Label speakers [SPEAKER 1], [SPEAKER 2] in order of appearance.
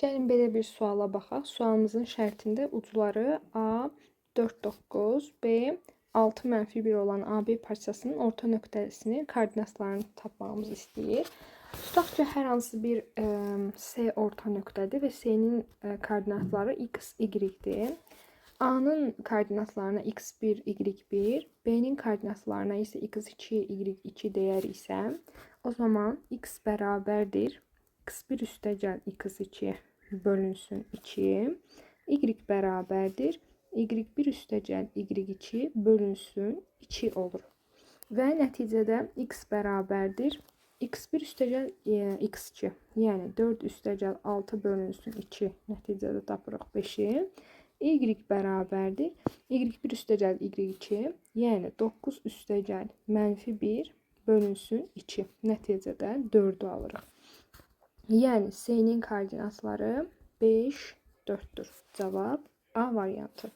[SPEAKER 1] Gəlin belə bir suala baxaq. Sualımızın şərtində ucları A 4, 9, B 6 mənfi 1 olan AB parçasının orta nöqtəsinin koordinatlarını tapmağımızı istəyir. Tutaq ki, hər hansı bir C orta nöqtədir və C-nin koordinatları x, y-dir. A-nın koordinatlarına x1, y1, B-nin koordinatlarına isə x2, y2 deyəriksə, o zaman x bərabərdir x1 üstəgəl x2 bölünsün 2, y bərabərdir y1 üstəgəl y2 bölünsün 2 olur. Və nəticədə x bərabərdir x1 üstəgəl x2, yəni 4 üstəgəl 6 bölünsün 2, nəticədə tapırıq 5-i. Y bərabərdir y1 üstəgəl y2, yəni 9 üstəgəl mənfi 1 bölünsün 2, nəticədə 4-ü alırıq. Yəni C-nin koordinatları 5, 4-dür. Cavab A variantı.